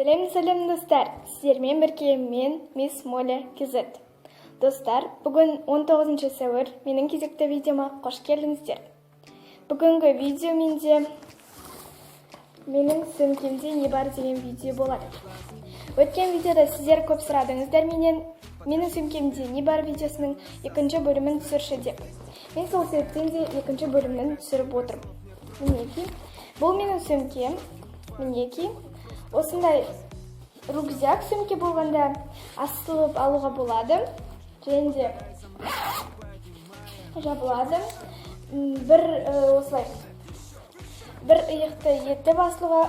Сәлем, сәлем, достар! Сіздермен бірге мен, Мисс Моля KZ. Достар, бүгін 19 сәуір, менің кезекті видеома қош келдіңіздер. Бүгінгі видео менде «Менің сөмкемде не бар» деген видео болады. Өткен видеода сіздер көп сұрадыңыздар менен «Менің сөмкемде не бар» видеосының екінші бөлімін түсірші деп. Мен сол себептен де екінші бөлімін түсіріп отырмын. Мінекей, бұл менің сөмкем. Мінекей, осындай рюкзак сөмке болғанда, асылып алуға болады және де жабылады. Бір осылай бір иықты етіп асылуға,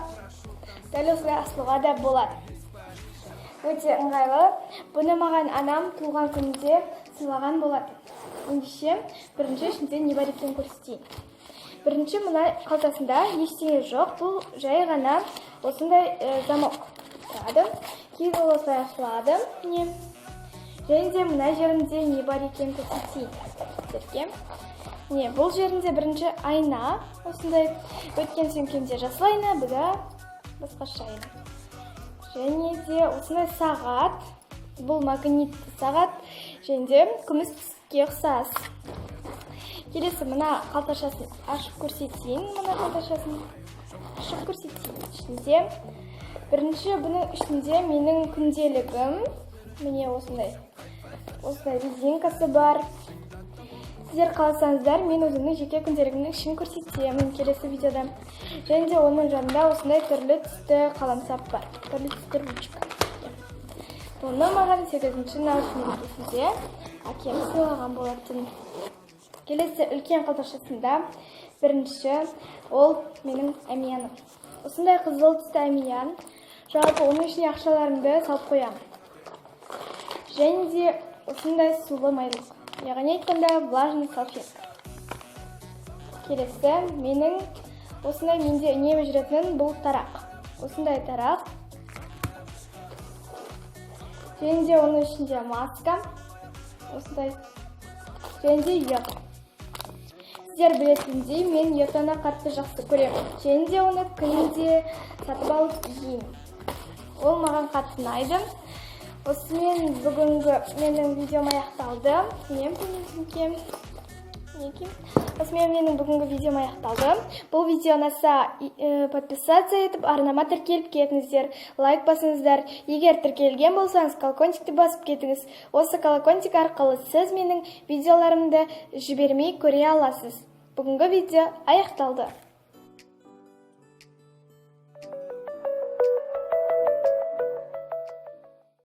дәл осылай асылуға да болады. Өте ыңғайлы. Бұны маған анам туған күнінде сыйлаған болатын. Ендеше, бірінші ішінде не бар екенін көрсетейін. Бірінші, мына қалтасында ештеңе жоқ, бұл жай ғана осындай замок тұрады. Кейін ол осылай ашылады, міне. Және де мына жерінде не бар екенін көрсетейін сіздерге. Міне, бұл жерінде бірінші айна осындай. Өткен сөмкемде жасыл айна, бұда басқаша айна. Және де осындай сағат, бұл магнитті сағат және де күміс түске ұқсас. Келесі, мына қалташасын ашып көрсетейін. Мына қалташасын ашып көрсетейін. Ішінде бірінші, бұның ішінде менің күнделігім. Міне, осындай осындай резинкасы бар. Сіздер қаласаңыздар, мен өзімнің жеке күнделігімнің ішін көрсетемін келесі видеода. Және де оның жанында осындай түрлі түсті қаламсап бар, түрлі түсті ручка. Бұны маған 8 наурыз мерекесінде әкем сыйлаған болатын. Келесі, үлкен қалташасында бірінші ол менің әмияным. Осындай қызыл түсті әмиян. Жалпы, оның ішіне ақшаларымды салып қоямын. Және де осындай сулы майлық, яғни айтқанда, влажный салфетка. Келесі, менің осындай менде үнемі жүретін бұл тарақ, осындай тарақ. Және де оның ішінде маска осындай және де йод. Сіздер білетіндей, мен йотаны қатты жақсы көремін және де оны күнде сатып алып жеймін. Ол маған қатты ұнайды. Осымен бүгінгі менің видеом аяқталды. Мен сөмкем, мінекей. Осымен менің бүгінгі видеом аяқталды. Бұл видео ұнаса, подписаться етіп, арнама тіркеліп кетіңіздер, лайк басыңыздар. Егер тіркелген болсаңыз, колокольчикті басып кетіңіз. Осы колокольчик арқылы сіз менің видеоларымды жібермей көре аласыз. Бүгінгі видео аяқталды.